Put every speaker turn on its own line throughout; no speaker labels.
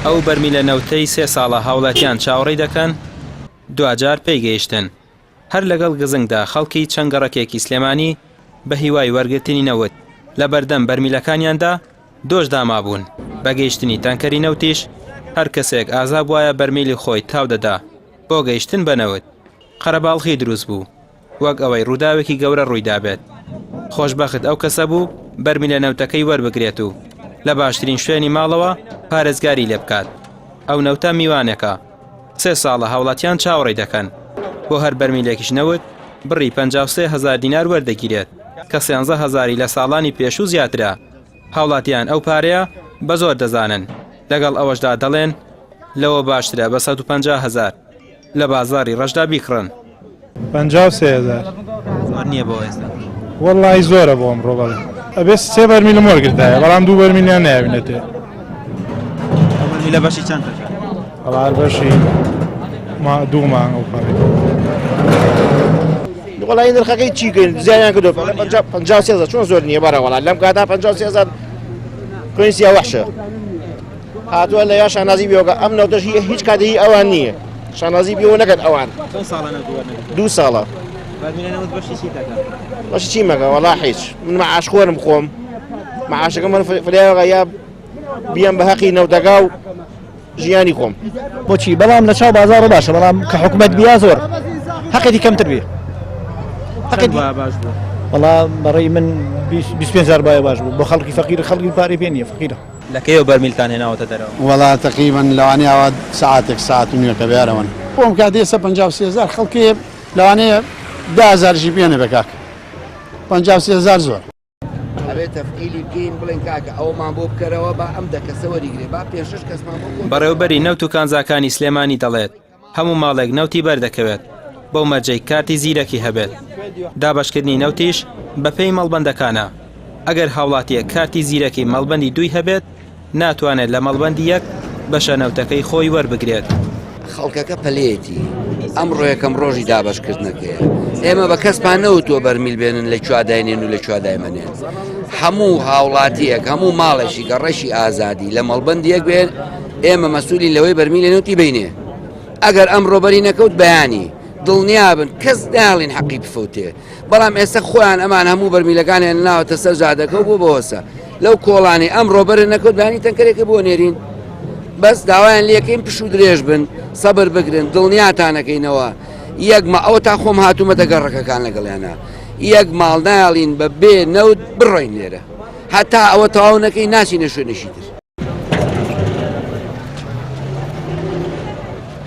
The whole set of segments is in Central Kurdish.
ئەو بەرمیلە نەوتەی سێ ساڵە هاوڵاتیان چاوەڕێی دەکەن، دواجار پێی گەیشتن. هەر لەگەڵ گزنگدا خەڵکی چەند گەڕەکێکی سلێمانی بە هیوای وەرگرتنی نەوت لە بەردەم بەرمیلەکانیاندا دۆش دامابوون، بە گەیشتنی تانکەری نەوتیش هەر کەسێک ئازا بوایە بەرمیلی خۆی تاو دەدا بۆ گەیشتن بە نەوت. قەرەباڵغی دروست بوو. وەک ئەوەی ڕووداوێکی گەورە ڕوویدابێت. خۆشبەخت ئەو کەسە بوو بەرمیلە نەوتەکەی وەربگرێت و لە باشترین شوێنی ماڵەوە پارێزگاری لێ بکات. ئەو نەوتە میوانێکە. سێ ساڵە هاوڵاتیان چاوەڕێی دەکەن. بۆ هەر بەرمیلێکیش نەوت بڕی 53 هەزار دینار وەردەگیرێت کە سێانزە هەزاری لە ساڵانی پێشوو زیاترە. هاوڵاتیان ئەو پارەیە بە زۆر دەزانن. لەگەڵ ئەوەشدا دەڵێن لەوە باشترە بە 150 هەزار لە بازاڕی ڕەشدا بیکڕن.
53 هەزار.
زۆر نییە بۆ ئێستا؟
وەڵڵاهی زۆرە بۆ ئەمڕۆ بەڵێ. ئەبێ سێ بەرمیلم وەرگرتایە بەڵام دوو بەرمیلیان نایاوینەتێ.
ئەو بەرمیلە بەشی چەند دەکات؟
وەڵا هەر بەشی دوو مانگ ئەو پەڕی.
وەڵی نرخەکەی چی کەین زیانیان کردو 53 هەزار چۆن زۆر نییە بەرە وەڵا لەم کاتا 53 هەزار کوێن سیا وەحشە. هاتووە لە یا شانازی بێوەکە ئەم نەوتەش هیچ کاتێ هی ئەوان نییە شانازی بێوە نەکەن ئەوان دوو ساڵە بەشی چی مەکە وەڵا هیچ من معاش خۆرم خۆم معاشەکە من فریاوە یا بیەم بە هەقی نەوتەکە و ژیانی خۆم
بۆچی بەڵام لە چاو بازاڕ باشە بەڵام کە حکومت بیا زۆر حەقێتی کەمتر بێ
حەقێتی باش بوو
وەڵا بەڕێی من 25 هزار باە باش بوو بۆ خەڵکی فەقیر خەڵکی پارەی پێ نییە فەقیرە
لە کەیەوە بەرمیلتان هێناوەتە دەرەوە؟
وەڵا تەقریبەن لەوانەیە ئاوا سەعاتێک سەعات و نیوێکە بێرەوەن. بۆ ئەم کاتە ئێستا 53 هەزار خەڵکێ لەوانەیە دە هەزاریشی پێ نەبێ کاک 53 هەزار زۆر.
ئەبێ تەفعیلی بکەین بڵێن کاکە ئەوەمان بۆ بکەرەوە با ئەم دە کەسە وەریگرێ با پێنج شەش کەسمان بۆ کۆ
بەڕێوەبەری نەوت و کانزاکانی سلێمانی دەڵێت، هەموو ماڵێک نەوتی بەردەکەوێت بەو مەرجەی کارتی زیرەکی هەبێت، دابەشکردنی نەوتیش بەپێی مەڵبەندەکانە، ئەگەر هاوڵاتییەک کارتی زیرەکی مەڵبەندی دووی هەبێت ناتوانێت لە مەڵبەندی یەک بەشە نەوتەکەی خۆی وەربگرێت.
خەڵکەکە پەلەیەتی، ئەمڕۆ یەکەم ڕۆژی دابەشکردنەکەیە، ئێمە بە کەسمان نەوتووە بەرمیل بێنن لە کوێ داینێن و لە کوێ دایمەنێن، هەموو هاوڵاتییەک هەموو ماڵێکی گەڕەکی ئازادی لە مەڵبەندی یەک بێت، ئێمە مەسوولین لەوەی بەرمیلە نەوتی بینێ ئەگەر ئەمڕۆ بەری نەکەوت بەیانی دڵنیابن کەس ناڵین حەقی بفەوتێ بەڵام ئێستا خۆیان ئەمان هەموو بەرمیلەکانیان ناوەتە سەر جادەکە و بۆ بەوەسە لەو کۆڵانی ئەم ڕۆبەرە نەکەوت بەیانی تەنکەرێکە بۆ نێرین بەس داوایان لەکەین پشوو درێژ بن سەبر بگرن دڵنیاتانەکەینەوە یەک ما ئەوە تا خۆم هاتوومەتە گەڕەکەکان لەگەڵیانە یەک ماڵ نایڵین بە بێ نەوت بڕۆین لێرە هەتا ئەوە تەواو نەکەی ناچینە شوێنێکی تر.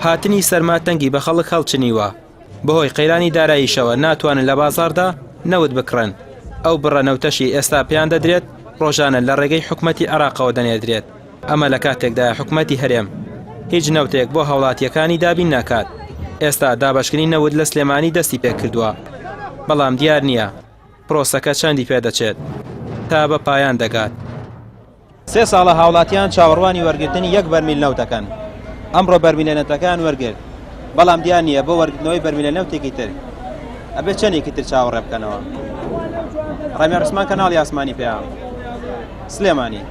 هاتنی سەرما تەنگی بە خەڵک هەڵچنیوە، بەهۆی قەیرانی داراییشەوە ناتوانن لە بازاڕدا نەوت بکڕن، ئەو بڕە نەوتەشی ئێستا پێیان دەدرێت ڕۆژانە لە ڕێگەی حکومەتی عێراقەوە دەنێردرێت، ئەمە لە کاتێکدایە حکومەتی هەرێم هیچ نەوتێک بۆ هاوڵاتییەکانی دابین ناکات، ئێستا دابەشکردنی نەوت لە سلێمانی دەستی پێکردووە، بەڵام دیار نییە پرۆسەکە چەندی پێدەچێت تا بە پایان دەگات. سێ ساڵە هاوڵاتیان چاوەڕوانی وەرگرتنی یەک بەرمیل نەوت دەکەن، ئەمڕۆ بەرمیلە نەوتەکەیان وەرگرت، بەڵام دیار نییە بۆ وەرگرتنەوەی بەرمیلە نەوتێکی تر ئەبێت چەندێکی تر چاوەڕێ بکەنەوە. ڕامیار عوسمان کەناڵی ئاسمانی پەیام، سلێمانی.